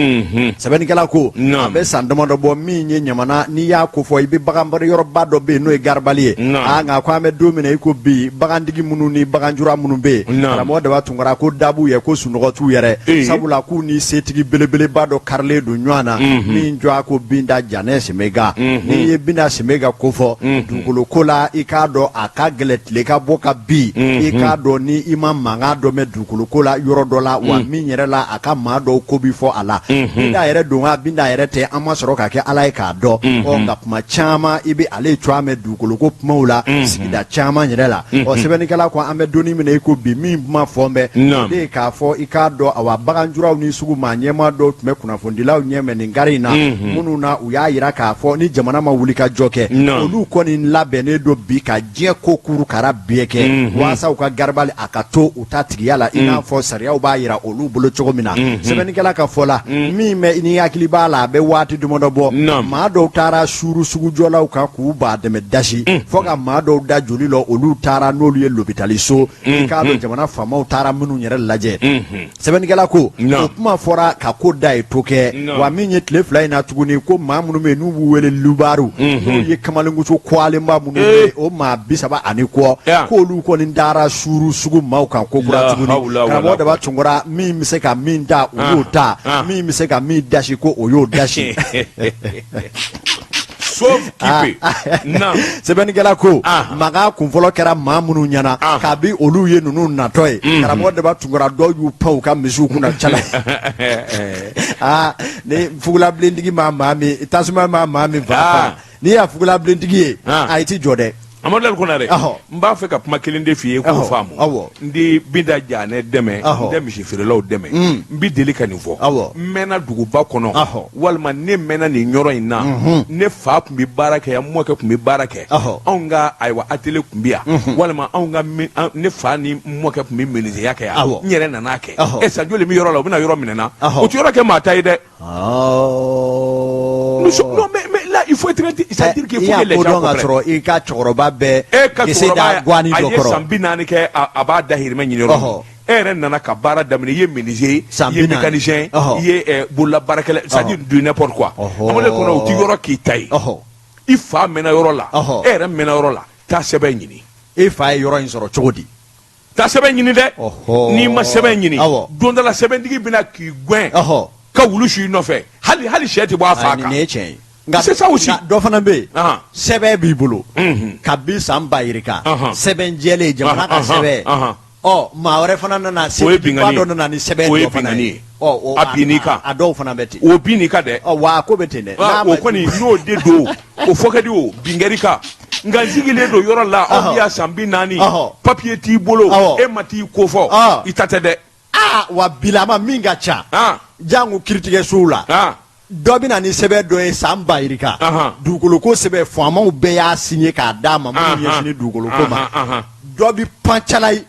sɛbɛnnikɛla ko a bɛ san damadɔ bɔ min ye ɲamana n'i y'a ko fɔ i bɛ baganmarayɔrɔba dɔ bɛ yen n'o ye garibali ye aa nka ko an bɛ don min na i ko bi bagantigi minnu ni baganjura minnu bɛ yen karamɔgɔ Daba Tunkara ko da b'u ye ko sunɔgɔ t'u yɛrɛ sabula k'u ni setigi belebeleba dɔ karilen don ɲɔgɔn na min jɔ a ko Binta Janɛ Semega n'i ye Binta Semega ko fɔ dugukolo ko la i k'a dɔn a ka gɛlɛn tile ka bɔ ka bin i k'a dɔn ni i ma mankan dɔ mɛn dugukolo ko la yɔrɔ dɔ la wa min yɛrɛ la a ka maa dɔw ko bi fɔ a la Binta yɛrɛ don wa Binta yɛrɛ tɛ an ma sɔrɔ ka kɛ Ala ye k'a dɔn ɔ nka kuma caman i bɛ ale tɔgɔ mɛn dugukolo ko kumaw la sigida caman yɛrɛ la ɔ sɛbɛnnikɛla ko an bɛ don min na i ko bi min kuma fɔ bɛ o de ye k'a fɔ i k'a dɔn awa baganjuraw ni sugu maa ɲɛmaa dɔw tun bɛ kunnafonidilaw ɲɛmɛ nin kari in na minnu na u y'a jira k'a fɔ ni jamana ma wuli ka jɔ kɛ olu kɔni labɛnnen don bi ka diɲɛ ko kuru kara bɛɛ kɛ walasa u ka garibali a ka to u ta tigiya la i n'a fɔ sariyaw b'a jira olu bolo cogo min na sɛbɛnnikɛla ka fɔ la min bɛ ni hakili b'a la a bɛ waati damadɔ bɔ maa dɔw taara suuru sugujɔlaw kan k'u ba dɛmɛ dasi fo ka maa dɔw da joli la olu taara n'olu ye lopitaliso i k'a dɔn jamana faamaw taara minnu yɛrɛ lajɛ Sɛbɛnnikɛla ko o kuma fɔra ka ko da ye to kɛ wa min ye tile fila in na tuguni ko maa minnu bɛ yen n'u b'u wele lubaru n'u ye kamalenmuso kɔlenba minnu ye o maa 30 ani kɔ k'olu kɔni dara suuru sugu maaw kan ko kura tuguni karamɔgɔ Daba Tunkara min bɛ se ka min ta o y'o ta min bɛ se ka min dasi ko o y'o dasi Sɛbɛnnikɛla ko mankan kunfɔlɔ kɛra maa minnu ɲɛna kabi olu ye ninnu natɔ ye karamɔgɔ Daba Tunkara dɔw y'u pan u ka misiw kunna cala aa ni fugulabilentigi maa maa min tasuma maa maa min fa n'i y'a fugulabilentigi ye a i tɛ jɔ dɛ Amadu Konare n b'a fɛ ka kuma kelen de f'i ye k'o faamu n tɛ Binta Janɛ dɛmɛ n tɛ misi feerelaw dɛmɛ n bɛ deli ka nin fɔ n mɛnna duguba kɔnɔ walima ne mɛnna nin yɔrɔ in na ne fa tun bɛ baara kɛ yan n mɔkɛ tun bɛ baara kɛ anw ka ayiwa atelier tun bɛ yan walima anw ka ne fa ni n mɔkɛ tun bɛ menuisier kɛ yan n yɛrɛ nan'a kɛ ɛ san joli bɛ yɔrɔ la u bɛna yɔrɔ minɛ n na o tɛ yɔrɔ kɛ maa ta ye dɛ Non, mais là, il faut être. C'est-à-dire qu'il faut que les gens comprennent. Sɔrɔ i ka cɛkɔrɔba bɛɛ e ka cɛkɔrɔba a ye san 40 kɛ a b'a dahirimɛ ɲini yɔrɔ min e yɛrɛ nana ka baara daminɛ i ye menuisier ye i ye mécanicien i ye bololabaarakɛla c'est-à-dire du n'importe quoi Amadu kɔnɔ o tɛ yɔrɔ k'i ta ye i fa mɛnna yɔrɔ la e yɛrɛ mɛnna yɔrɔ la taa sɛbɛn ɲini e fa ye yɔrɔ in sɔrɔ cogo di taa sɛbɛn ɲini dɛ n'i ma sɛbɛn ɲini don dɔ la sɛbɛntigi bɛna k'i gɛn ka wulu su i nɔfɛ hali hali sɛ tɛ bɔ a fa kan nin ye tiɲɛ ye nka c'est ça aussi dɔ fana bɛ yen sɛbɛn b'i bolo kabi san ba yirika sɛbɛn jɛlen jamana ka sɛbɛn ɔ maa wɛrɛ fana nana setigiba dɔ nana ni sɛbɛn dɔ fana ye ɔ a binn'i kan a dɔw fana bɛ ten o binn'i kan dɛ wa a ko bɛ ten dɛ o kɔni n'o de don o fɔ ka di o bin kɛr'i kan nka n sigilen don yɔrɔ la aw bɛ yan san 40 papiye t'i bolo e ma t'i ko fɔ i ta tɛ dɛ aa wa bilama min ka ca jango kiritigɛsow la dɔ bɛ na ni sɛbɛn dɔ ye san ba yirika dugukoloko sɛbɛn faamaw bɛɛ y'a signé k'a d'a ma minnu ɲɛsinnen dugukoloko ma dɔ bɛ pan calayi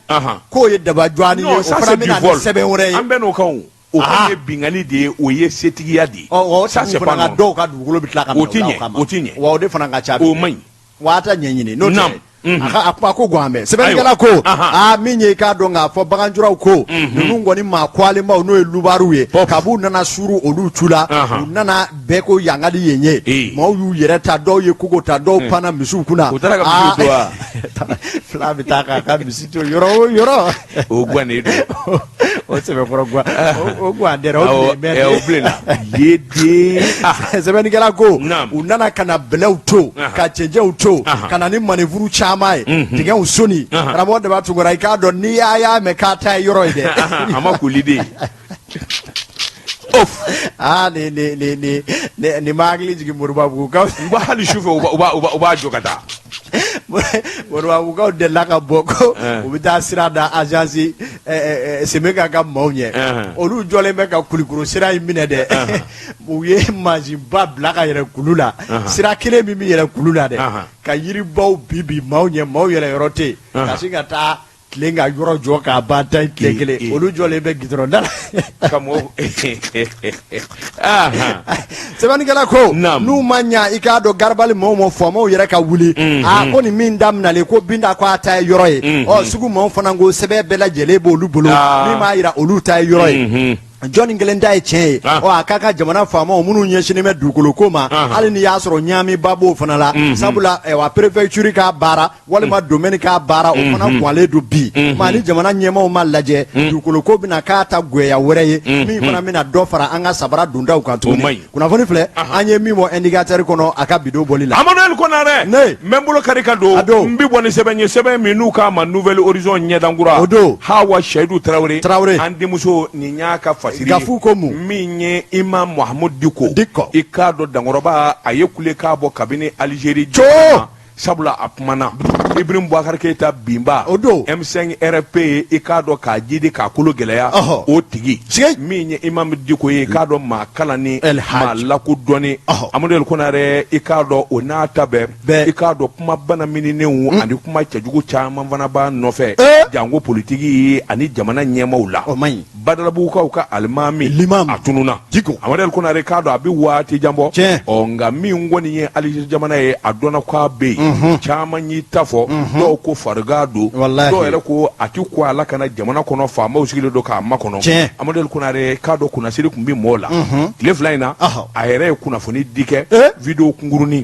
k'o ye dabajɔni ye o fana bɛ na ni sɛbɛn wɛrɛ ye an bɛ n'o kan o o kɔni ye binkanni de ye o ye setigiya de ye ɔ ça c'est pas normal dɔw ka dugukolo bɛ tila ka minɛ o la o kama o ti ɲɛ wa o de fana ka ca o man ɲi wa a ta ɲɛɲini n'o tɛ a ka a kuma ko gan bɛɛ sɛbɛnnikɛla ko aa min ye i k'a dɔn k'a fɔ baganjuraw ko ninnu kɔni maa kɔlenbaw n'o ye lubaruw ye kab'u nana suuru olu cu la u nana bɛɛ ko yan ka di yen ye maaw y'u yɛrɛ ta dɔw ye kogo ta dɔw panna misiw kunna u taara ka misiw to wa fila bɛ taa k'a ka misi to yɔrɔ o yɔrɔ o gannen don o sɛbɛkɔrɔ gan o gan dɛrɛ o bilen o bilenna ye den sɛbɛnnikɛla ko u nana ka na bɛlɛw to ka cɛncɛnw to ka na ni manifuru caman ye dingɛw soni karamɔgɔ Daba Tunkara i k'a dɔn n'i y'a mɛn k'a ta ye yɔrɔ ye dɛ a ma kuli de aa nin nin nin nin nin ma hakili jigin Moribabugu kan n ko hali sufɛ u b'a jɔ ka taa. Moribabugukaw delila ka bɔ ko u bɛ taa sira da agence Semeka ka maaw ɲɛ, olu jɔlen bɛ ka Kulikoro sira in minɛ dɛ, u ye mansinba bila ka yɛlɛn kulu la, sira kelen min bɛ yɛlɛn kulu la dɛ, ka yiribaw bin bin maaw ɲɛ, maaw yɛlɛn yɔrɔ tɛ yen, ka sin ka taa tilen ka yɔrɔ jɔ k'a ban ta tile kelen, olu jɔlen bɛ gidɔrɔn da la. Ka mɔgɔw Sɛbɛnnikɛla ko n'u ma ɲa, i k'a dɔn garabali maaw ma, faamaw yɛrɛ ka wuli a ko nin min daminɛlen ko Binta ko a ta ye yɔrɔ ye. Ɔ sugu maaw fana ko sɛbɛn bɛɛ lajɛlen b'olu bolo min b'a jira olu ta ye yɔrɔ ye. Jɔnni kelen ta ye tiɲɛ ye? Ɔ a ka kan jamana faamaw minnu ɲɛsinnen bɛ dugukolo ko ma, hali n'i y'a sɔrɔ ɲaamiba b'o fana la, sabula wa préfecture k'a baara walima domaine k'a baara, o fana gwalen don bi. Maa ni jamana ɲɛmaaw ma lajɛ, dugukolo ko bɛna k'a ta gwɛya wɛrɛ ye min fana bɛna dɔ fara an ka sabara dondaw kan tuguni. Kunnafoni filɛ an ye min bɔ Indicateur kɔnɔ a ka bi don bɔli la. Amadu El Konarɛ, ne n bɛ n bolo kari ka don, A don. n bɛ bɔ ni sɛbɛn ye, sɛbɛn min n'u k'a ma Nouvel Horizon ɲɛdankura. O don. Hawa Seyidu Tarawele. Tarawele. An denmuso nin y'a ka fasiri ye. Gafu ko mun? Min ye Imam Mahamud Diko. Diko. I k'a dɔn dankɔrɔba a ye kulekan bɔ kabini Algérie Coo. jamana na. Sabula a kumana Ibrahim Boubacar Keita binba. O don. M5 RFP i k'a dɔn k'a jidi k'a kolo gɛlɛya. Ɔhɔ. O tigi. Sike. Min ye Imam Diko ye, i k'a dɔn maa kalannen, El Hadj. maa lakodɔnnen. Ɔhɔ. Amadu El Konarɛ, i k'a dɔn o n'a ta bɛɛ. Bɛɛ. I k'a dɔn kuma banaminenw ani kuma cɛjugu caman fana b'a nɔfɛ. Ee. Janko politiki ani jamana ɲɛmaaw la. O man ɲi. Badalabugukaw ka alimami Limam. a tununna. Diko. Amadu El Konarɛ k'a dɔn a bɛ waati jan bɔ. Tiɲɛ. Ɔ nka min kɔni ye Algérie jamana ye, a dɔnna k'a bɛ yen. Caman y'i ta fɔ. Dɔw ko farigan don. Walahi. Dɔw yɛrɛ ko a ti ko a la ka na jamana kɔnɔ, faamaw sigilen don k'a makɔnɔ. Tiɲɛ. Amadu El Konarɛ k'a dɔn kunnasiri tun bɛ mɔɔw la. Tile 2 in na. Ɔhɔ. A yɛrɛ ye kunnafoni di kɛ. Eh? Video kunkurunin.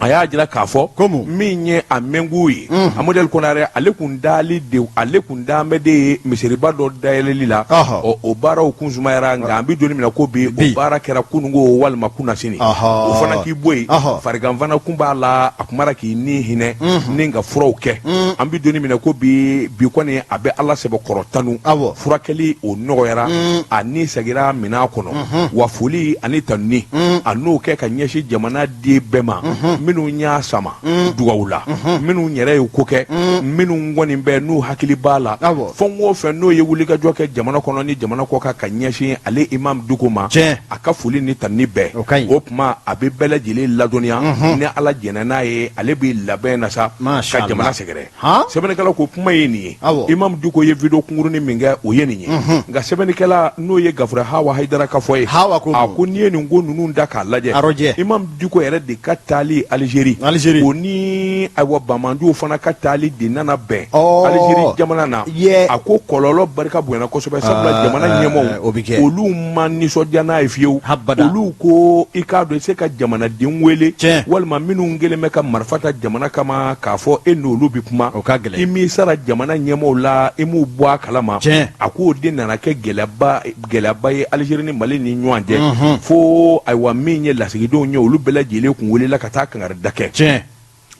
A y'a jira k'a fɔ Ko mun? Min ye a mɛnku ye, Amadu El Konarɛ, ale kun dali de, ale kun dalen bɛ de ye misiriba dɔ dayɛlɛli la. Ɔhɔ. Ɔ o baaraw kun sumayara, nka an bɛ don min na ko bi, Bi. o baara kɛra kununko walima kunnasini. Ɔhɔ. O fana k'i bɔ yen. Ɔhɔ. Farigan fana kun b'a la, a kumara k'i ni hinɛ ni ka furaw kɛ. An bɛ don min na ko bi, bi kɔni a bɛ Ala sɛbɛkɔrɔ tanu. Awɔ. Furakɛli o nɔgɔyara, a ni segira minɛn kɔnɔ. Wa foli ani tanuni a n'o kɛ ka ɲɛsin jamana den bɛɛ ma, minnu y'a sama dugawu la, minnu yɛrɛ ye ko kɛ, minnu kɔni bɛ n'u hakili b'a la. Awɔ. Fɛn o fɛn n'o ye wulikajɔ kɛ jamana kɔnɔ ni jamana kɔkan ka ɲɛsin ale Imam Diko ma, Tiɲɛ. a ka foli ni tanuni bɛɛ. O ka ɲi. O tuma a bɛ bɛɛ lajɛlen ladɔnniya ni Ala jɛnna n'a ye, ale bɛ labɛn na sa Masha ka jamana Allah. sɛgɛrɛ. Han? Sɛbɛnnikɛla ko kuma ye nin ye. Awɔ. Imam Diko ye video kunkurunin min kɛ, o ye nin ye. Nka sɛbɛnnikɛla n'o ye Gafure Hawa Hayidara ka fɔ ye, Hawa ko a mun? ko n'i ye nin ko ninnu da k'a lajɛ, Arɔjɛ. Imam Diko yɛrɛ de ka taali Algérie, Algérie. o ni ayiwa banbaanciw fana ka taali de nana bɛn Ɔɔ. Algérie jamana na. Yɛ. A ko kɔlɔlɔ barika bonyana kosɛbɛ, sabula Ah, jamana ah, ɲɛmaaw o bɛ kɛ. olu ma nisɔndiya n'a ye fiyewu. Habada. Olu ko i k'a dɔn i se ka jamanaden wele Tiɲɛ. walima minnu kɛlen bɛ ka marifa ta jamana kama k'a fɔ e n'olu bɛ kuma, O ka gɛlɛn. I m'i sara jamana ɲɛmaaw la, i m'u bɔ a kalama. Tiɲɛ. A k'o de nana kɛ gɛlɛyaba ye Algérie ni Mali ni ɲɔgɔn cɛ, fo ayiwa min ye lasigidenw ye, olu bɛɛ lajɛlen kun welela ka taa kangarida kɛ. Tiɲɛ.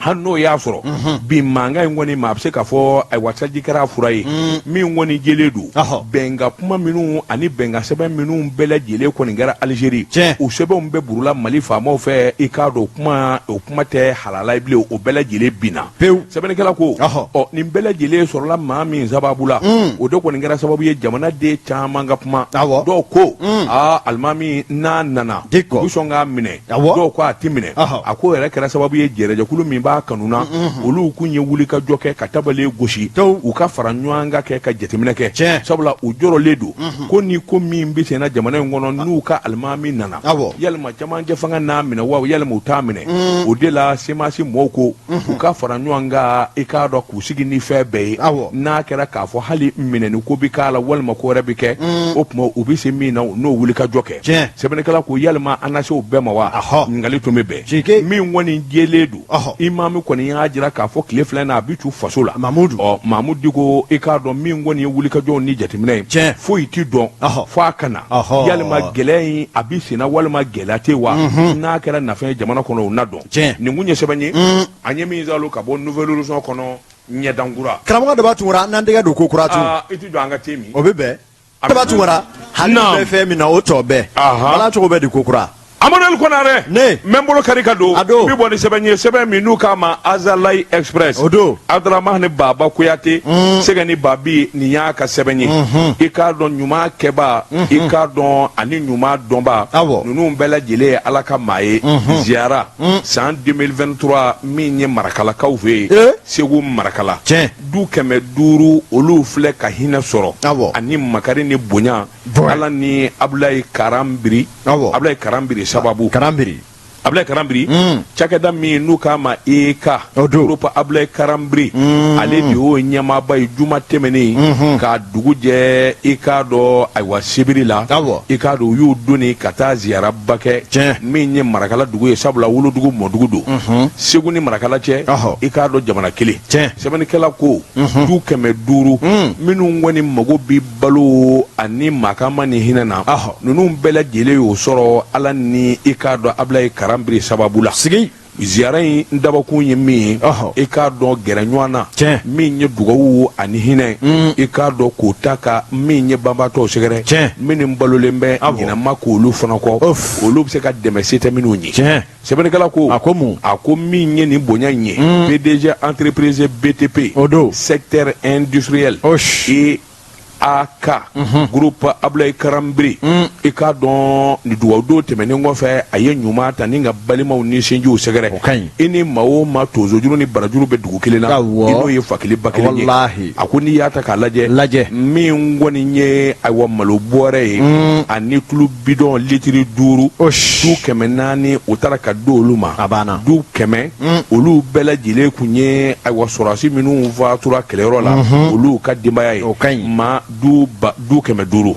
Hali n'o y'a sɔrɔ bi mankan in kɔni ma, a bɛ se k'a fɔ ayiwa sanji kɛra a fura ye min kɔni jɛlen don. Ɔhɔ. Bɛnkan kuma minnu ani bɛnkan sɛbɛn minnu bɛɛ lajɛlen kɔni kɛra Algérie, Tiɲɛ. o sɛbɛnw bɛɛ burula Mali faamaw fɛ. I k'a dɔn o kuma tɛ halala ye bilen, o bɛɛ lajɛlen binna Pewu. Sɛbɛnnikɛla ko Ɔhɔ. ɔ nin bɛɛ lajɛlen sɔrɔla maa min sababu la, o de kɔni kɛra sababu ye jamanaden caman ka kuma. Awɔ. Dɔw ko aa alimami n'a nana Diko. u bɛ sɔn k'a minɛ. Awɔ. Dɔw ko a ti minɛ. Ɔhɔ. A ko yɛrɛ kɛra sababu ye jɛrɛjɛkulu min b'a kanu na, olu kun ye wulikajɔ kɛ ka tabale gosi, Tewu. u ka fara ɲɔgɔn kan kɛ ka jateminɛ kɛ. Tiɲɛ. Sabula u jɔrɔlen don ko ni ko min bɛ senna jamana in kɔnɔ n'u ka alimami nana, Awɔ. yalima camancɛ fanga n'a minɛ wa yalima u t'a minɛ. O de la CMAS mɔɔw ko u ka fara ɲɔgɔn kan, i k'a dɔn k'u sigi ni fɛn bɛɛ ye. Awɔ. N'a kɛra k'a fɔ hali minɛni ko bɛ k'a la walima ko wɛrɛ bɛ kɛ, o tuma u bɛ se min na, u n'o wulikajɔ kɛ. Tiɲɛ. Sɛbɛnnikɛla ko yalima an na se o bɛɛ ma wa? Ahɔ. Ɲininkali tun bɛ bɛn. Jigi. Min kɔni jɛlen don, Ɔhɔ. imami kɔni y'a jira k'a fɔ tile 2 in na a bɛ cu faso la. Mamudu. Ɔ Mamudu Diko, i k'a dɔn min kɔni ye wulikajɔw ni jateminɛ ye. Tiɲɛ. Foyi ti dɔn Ɔhɔ. fo a ka na. Ɔhɔ. Yalima gɛlɛya in a bɛ senna walima gɛlɛya tɛ wa? N'a kɛra nafa ye jamana kɔnɔ, o na dɔn. Tiɲɛ. Nin kun ye sɛbɛn ye an ye min zalo ka bɔ Nouvel Horizon kɔnɔ ɲɛdankura. Karamɔgɔ Daba Tunkara, n'an tɛgɛ don ko kura tun. Aa, i ti jɔ an ka te min. O bɛ bɛn. Daba Tunkara, hali Naam. bɛ fɛn min na o tɔ bɛɛ. Aha. Bala cogo bɛ di ko kura? Emmanuel Konaré Ne. n bɛ n bolo kari ka don A don. n bɛ bɔ ni sɛbɛn ye sɛbɛn min n'u k'a ma Azalaï Express O don. Abdramane Baba Kuyate Sɛgɛni Babi nin y'a ka sɛbɛn ye i k'a dɔn ɲuman kɛbaa i k'a dɔn ani ɲuman dɔnbaa Awɔ. ninnu bɛɛ lajɛlen ye Ala ka maa ye ziyara san 2023 min ye Marakalakaw fɛ yen Eh. Segu Marakala Tiɲɛ. du 500 olu filɛ ka hinɛ sɔrɔ Awɔ. ani makari ni bonya Ala ni Abulayi Karanbiri Awɔ. Abulayi Karanbiri sababu Karanbiri Abulayi Karanbiri cakɛda min n'u k'a ma EK O don. groupe Abulayi Karanbiri ale de y'o ɲɛmaaba ye juma tɛmɛnen k'a dugu jɛ i k'a dɔn ayiwa sibiri la Awɔ. i k'a dɔn u y'u donni ka taa ziyaraba kɛ Tiɲɛ. min ye Marakala dugu ye sabula wolodugu mɔdugu don Segu ni Marakala cɛ Ɔhɔ. i k'a dɔn jamana kelen Tiɲɛ. sɛbɛnnikɛla ko du 500 minnu kɔni mago bi balo ani makama ni hinɛ na Ɔhɔ. ninnu bɛɛ lajɛlen y'o sɔrɔ Ala ni i k'a dɔn Abulayi Karanbiri sababu la sigi ziyara in dabɔkun ye min ye Ɔhɔ. i k'a dɔn gɛrɛ ɲɔgɔn na Tiɲɛ. min ye dugawu ani hinɛ i k'a dɔn k'o ta ka min ye banbaatɔw sɛgɛrɛ Tiɲɛ. minnu balolen bɛ Awɔ. ɲinɛ ma k'olu fana kɔ Uf. olu bɛ se ka dɛmɛ se tɛ minnu ye Tiɲɛ. sɛbɛnnikɛla ko A ko mun? a ko min ye nin bonya in ye PDG entreprise BTP O don. secteur industriel Osh. et AK groupe Abulayi Karanbiri i k'a dɔn nin dugawudon tɛmɛnen kɔfɛ a ye ɲuman ta ni ka balimaw ni sinjiw sɛgɛrɛ O ka ɲi. i ni maa o maa tonsojuru ni barajuru bɛ dugu kelen na Awɔ. i n'o ye fa kelen ba kelen ye Walahi. a ko n'i y'a ta k'a lajɛ Lajɛ. min kɔni ye ayiwa malo bɔrɛ ye ani tulu bidɔn litiri 5 Osh. du 400 o taara ka di olu ma A banna. du 100 olu bɛɛ lajɛlen kun ye ayiwa sɔrɔdasi minnu fatura kɛlɛyɔrɔ la olu ka denbaya ye O ka ɲi. maa du ba du 500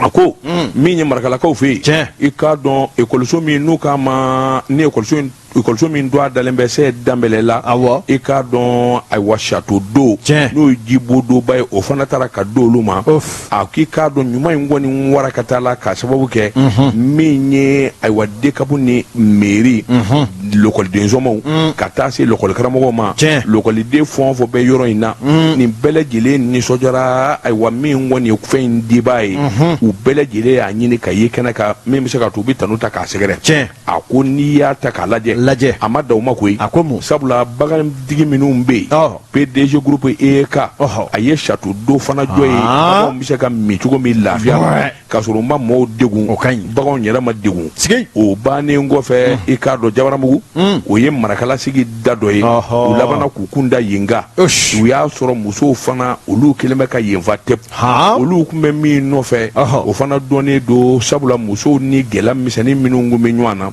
a ko min ye marakalakaw fɛ yen Tiɲɛ. i k'a dɔn ekɔliso min n'u k'a ma ni ekɔliso in ekɔliso min tɔgɔ dalen bɛ se danbɛlɛ la Awɔ. i k'a dɔn ayiwa château d'eau Tiɲɛ. n'o ye jibondoba ye o fana taara ka di olu ma Of. a k'i k'a dɔn ɲuman in kɔni warakata la k'a sababu kɛ min ye ayiwa DCAP ni mairie lɔkɔliden somaaw ka taa se lɔkɔlikaramɔgɔw ma Tiɲɛ. lɔkɔliden fɛn o fɛn bɛ yɔrɔ in na nin bɛɛ lajɛlen nisɔndiyara ayiwa min kɔni ye fɛn in dibaa ye u bɛɛ lajɛlen y'a ɲini ka ye kɛnɛ kan min bɛ se ka to u bɛ tanu ta k'a sɛgɛrɛ Tiɲɛ. a ko n'i y'a ta k'a lajɛ Lajɛ. a ma dan o ma koyi A ko mun? sabula bagantigi minnu bɛ yen Ɔhɔ. PDG groupe EEK Ɔhɔ. a ye château d'eau fana jɔ yen Ah. baganw bɛ se ka min cogo min lafiya la Ouais. k'a sɔrɔ u ma mɔɔw degun O ka ɲi. baganw yɛrɛ ma degun Sigi. o bannen kɔfɛ i k'a dɔn Jabaramugu o ye Marakala sigi da dɔ ye Ɔhɔ. u labanna k'u kun da yen kan Osh. u y'a sɔrɔ musow fana olu kɛlen bɛ ka yen fa tɛp Han. olu tun bɛ min nɔfɛ Ɔhɔ. o fana dɔnnen don sabula musow ni gɛlɛya misɛnnin minnu tun bɛ ɲɔgɔn na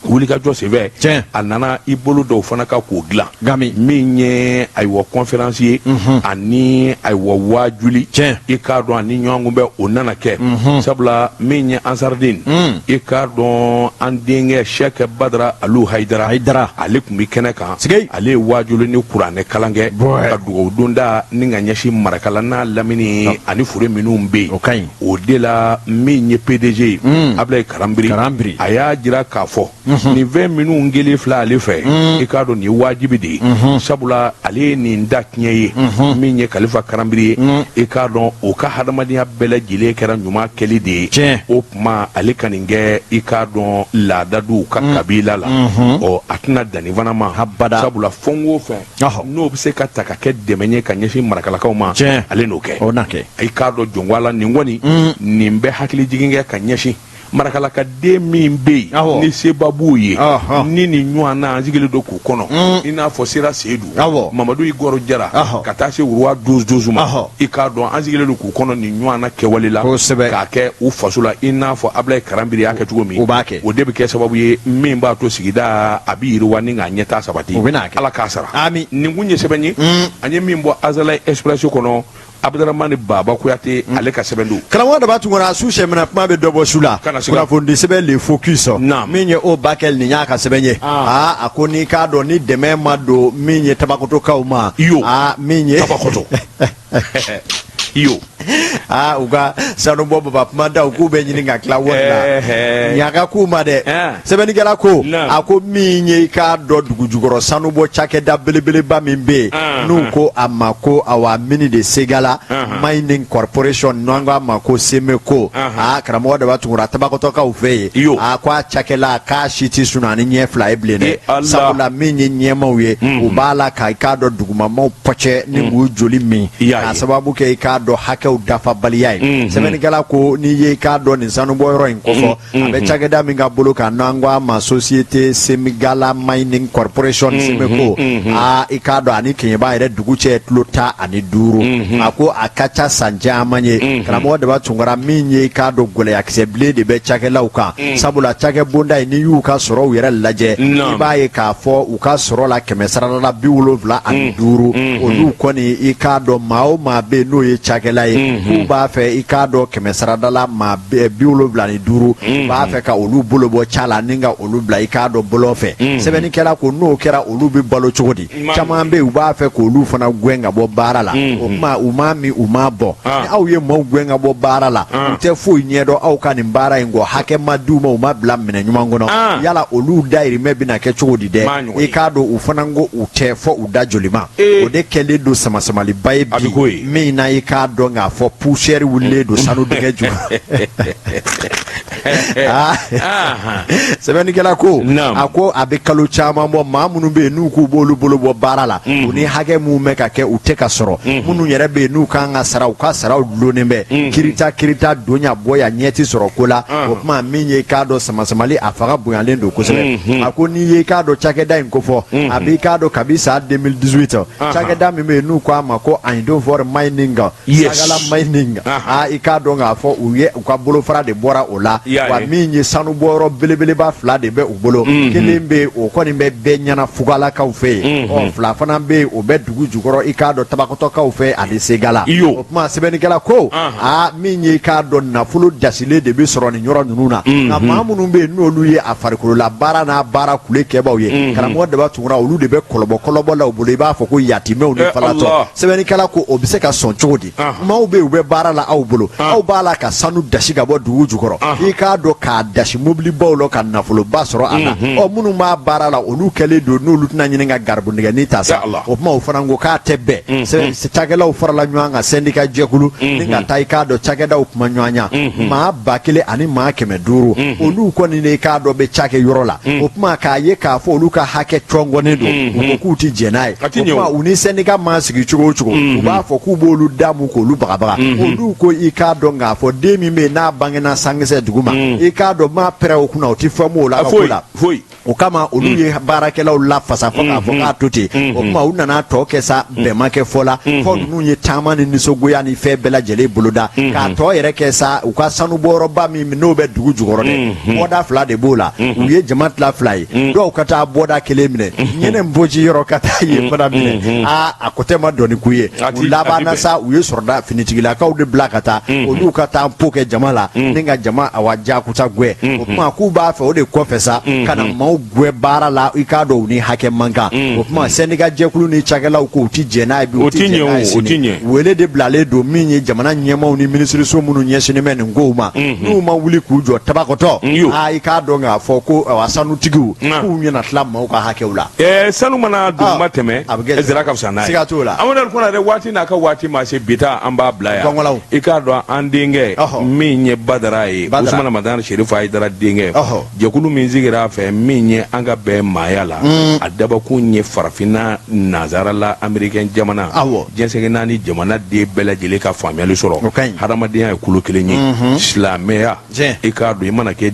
wulikajɔ senfɛ Tiɲɛ. a nana i bolo dɔw fana kan k'o dilan Gami. min ye ayiwa conférence ye ani ayiwa waajuli Tiɲɛ. i k'a dɔn ani ɲɔgɔn kunbɛn o nana kɛ sabula min ye Ansardine i k'a dɔn an denkɛ Sɛkɛ Badara Alu Hayidara Hayidara. ale tun bɛ kɛnɛ kan Sigi. ale ye waajuli ni kuranɛ kalan kɛ Bɔɛ. ka dugawudon da ni ka ɲɛsin Marakala n'a lamini ani fure minnu bɛ yen O ka ɲi. o de la min ye PDG ye Abulayi Karanbiri Karanbiri. a y'a jira k'a fɔ nin fɛn minnu kelen filɛ ale fɛ i k'a dɔn nin ye wajibi de ye sabula ale ye nin da tiɲɛ ye min ye Kalifa Karanbiri ye i k'a dɔn o ka hadamadenya bɛɛ lajɛlen kɛra ɲuman kɛli de ye Tiɲɛ. o tuma ale ka nin kɛ i k'a dɔn laada d'u ka kabila la ɔ a tɛna dan nin fana ma Abada. sabula fɛn o fɛn Ɔhɔ. n'o bɛ se ka ta ka kɛ dɛmɛ ye ka ɲɛsin marakalakaw ma Tiɲɛ. ale n'o kɛ O na kɛ. i k'a dɔn jɔnko ala nin kɔni nin bɛ hakili jigin kɛ ka ɲɛsin marakalaka den min bɛ yen Awɔ. ni seba b'u ye Ɔhɔ. ni nin ɲɔgɔn na an sigilen don k'u kɔnɔ i n'a fɔ sira seyidu Awɔ. mamadu igɔrɔ jara Ɔhɔ. ka taa se roi 12 12 ma Ɔhɔ. i k'a dɔn an sigilen don k'u kɔnɔ nin ɲɔgɔn na kɛwale la Kosɛbɛ. k'a kɛ u faso la i n'a fɔ Abulayi Karanbiri y'a kɛ cogo min O b'a kɛ. o de bɛ kɛ sababu ye min b'a to sigida a bɛ yiriwa ni k'a ɲɛtaa sabati O bɛna kɛ. ala k'a sara Ami. nin kun ye sɛbɛn ye an ye min bɔ Azalaï Express kɔnɔ Abudramani Baba Kuyate ale ka sɛbɛn don karamɔgɔ daba tunkara su sɛmina kuma bɛ dɔ bɔ su la Kana siga. kunnafonidi sɛbɛn le focus Naam. min ye o bakɛli nin y'a ka sɛbɛn ye aa a ko n'i k'a dɔn ni dɛmɛ ma don min ye tabakotokaw ma Iyo. aa min ye Tabakoto. Iyo. Aa, u ka sanubɔ baba kuma da, u k'u bɛ ɲini ka tila wari la. Ɲaga k'u ma dɛ. Sɛbɛnnikɛla ko, a ko min ye i k'a dɔn dugujukɔrɔ sanubɔ cakɛda belebeleba min bɛ yen, n'u ko a ma ko awa mine de Segala Mining Corporation, n'an ko a ma ko Semeko, aa, karamɔgɔ Daba Tunkara, Tabakɔtɔkaw fɛ yen, a ko a cakɛla k'a si tɛ sunaa ni ɲɛ fila ye bilen dɛ. Sabula min ye ɲɛmaaw ye, u b'a la ka i k'a dɔn dugumamaw pɔcɛ ni k'u joli min, k'a sababu kɛ i k'a dɔn hakɛw dafabaliya ye. Sɛbɛnnikɛla ko n'i ye i k'a dɔn nin sanubɔyɔrɔ in kofɔ, a bɛ cakɛda min ka bolo kan, n'an ko a ma Société Semigala Mining Corporation, Semeko, aa, i k'a dɔn ani Keɲeba yɛrɛ dugu cɛ kilo 15. A ko a ka ca san caman ye, karamɔgɔ Daba Tunkara, min ye i k'a dɔn gɛlɛyakisɛ bilen de bɛ cakɛlaw kan, sabula cakɛ bonda in, n'i y'u ka sɔrɔw yɛrɛ lajɛ, i b'a ye k'a fɔ u ka sɔrɔ la kɛmɛ sarada la 75, olu kɔni, i k'a dɔn maa o maa bɛ yen n'o ye cakɛla ye, k'u b'a fɛ i k'a dɔn kɛmɛ sarada la maa 75, u b'a fɛ ka olu bolo bɔ ca la ni ka olu bila i k'a dɔn bɔlɔn fɛ. Sɛbɛnnikɛla ko n'o kɛra, olu bɛ balo cogo di? Caman bɛ yen, u b'a fɛ k'olu fana gɛn ka bɔ baara la. O tuma u m'a min, u m'a bɔn. Ni aw ye maaw gɛn ka bɔ baara la, u tɛ foyi ɲɛdɔn aw ka nin baara in kɔ, hakɛ ma d'u ma, u ma bila minɛ ɲuman kɔnɔ, yala olu dayirimɛ bɛna kɛ cogo di dɛ? I k'a dɔn u fana ko u tɛ fɔ u da joli ma. O de kɛlen don samasamaliba ye bi min na, i k'a dɔn k'a fɔ poussière wulilen don sanu dingɛ jukɔrɔ. Sɛbɛnnikɛla ko, a ko a bɛ kalo caman bɔ, maa minnu bɛ yen n'u k'u b'olu bolo bɔ baara la, u ni hakɛ minnu bɛ ka kɛ, u tɛ ka sɔrɔ. Minnu yɛrɛ bɛ yen n'u kan ka sara, u ka saraw dulonnen bɛ kirita kirita, donya bɔya ɲɛ tɛ sɔrɔ ko la. O tuma min ye k'a dɔn samasamali, a fanga bonyalen don kosɛbɛ. A ko n'i ye k'a dɔn cakɛda in kofɔ, a b'i k'a dɔn kabi san 2018, cakɛda min bɛ yen n'u ko a ma ko Endeavour Mining, Sagala Mining, aa, i k'a dɔn k'a fɔ u ye u ka bolofara de bɔra o la. Wa min ye sanubɔyɔrɔ belebeleba fila de bɛ u bolo. Kelen bɛ yen, o kɔni bɛ bɛɛ ɲɛna Fugalakaw fɛ yen. Ɔ, fila fana bɛ yen, o bɛ dugu jukɔrɔ, i k'a dɔn Tabakɔtɔkaw fɛ ani Segala. O tuma sɛbɛnnikɛla ko, aa, min ye i k'a dɔn nafolo dasilen de bɛ sɔrɔ nin yɔrɔ ninnu na, nka maa minnu bɛ yen n'olu ye a farikolola baara n'a baara kule kɛbaaw ye, karamɔgɔ Daba Tunkara, olu de bɛ kɔlɔbɔ kɔlɔbɔ la u bolo, i b'a fɔ ko yatimɛw ni falatɔ. Sɛbɛnnikɛla ko o bɛ se ka sɔn cogo di? Maaw bɛ yen, u bɛ baara la aw bolo, aw b'a la ka sanu dasi ka bɔ dugu jukɔrɔ, i k'a dɔn k'a dasi mobilibaw la ka nafoloba sɔrɔ a la. Ɔ, minnu b'a baara la, olu kɛlen don n'olu tɛna ɲini ka garibunɛgɛnin ta sa. O tuma o fana ko k'a tɛ bɛn. Cakɛlaw farala ɲɔgɔn kan, sɛndika jɛkulu, ni ka taa i k'a dɔn cakɛdaw kuma ɲɔgɔnya, maa 1500, olu kɔni de i k'a dɔn bɛ cakɛ yɔrɔ la. O tuma k'a ye k'a fɔ olu ka hakɛ cɔngɔnnen don, u ko k'u tɛ jɛn n'a ye. O tuma u ni sɛndika maa sigi cogo o cogo, u b'a fɔ k'u b'olu damu k'olu bagabaga. Olu ko i k'a dɔn k'a fɔ den min bɛ yen n'a bangena sankisɛ duguma, i k'a dɔn maa pɛrɛ o kunna, o tɛ fɛn b'o la ka ko la. O kama olu ye baarakɛlaw lafasa fo k'a fɔ k'a to ten. O tuma u nana tɔ kɛ sa, bɛn ma kɛ fɔ la, fɔ ninnu ye taama ni nisɔngoya ni fɛn bɛɛ lajɛlen boloda k'a tɔ yɛrɛ kɛ sa. U ka sanubɔyɔrɔba min n'o bɛ dugu jukɔrɔ dɛ, bɔda fila de b'o la. U ye jama tila fila ye, dɔw ka taa bɔda kelen minɛ, ɲɛnɛ boji yɔrɔ ka taa yen fana minɛ. Aa, a ko tɛ ma dɔɔni k'u ye. U labanna sa, u ye sɔrɔda finitigilakaw de bila ka taa, olu ka taa po kɛ jama la ni ka jama awa jakusa gwɛ. O tuma k'u b'a fɛ o de kɔfɛ sa ka na maaw gwɛ baara la, i k'a dɔn u ni hakɛ man kan. O tuma sɛndika jɛkulu ni cakɛlaw ko u ti jɛn n'a ye bi, u ti jɛn n'a ye sini. Wele de bilalen don min ye jamana ɲɛmaaw ni minisiriso minnu ɲɛsinnen bɛ nin kow ma, n'u ma wuli k'u jɔ, Tabakɔtɔ, aa, i k'a dɔn k'a fɔ ko awa sanutigiw k'u ɲɛna tila maaw ka hakɛw la. Sanu mana duguma tɛmɛ, a bɛ kɛ zira ka fisa n'a ye. Siga t'o la. Amadu Konate, waati n'a ka waati ma se, bi ta an b'a bila yan. Gɔngɔlaw. I k'a dɔn an denkɛ min ye Badara ye, Badara. Usumana Madani Serifu Hayidara denkɛ, Jɛkulu min sigira a fɛ min ye an ka bɛn maaya la, a dabakun ye farafinna, nansarala, amerikɛn jamana, diɲɛ seleke naani jamana den bɛɛ lajɛlen ka faamuyali sɔrɔ. Hadamadenya ye kulu kelen ye, silamɛya, i k'a dɔn i mana kɛ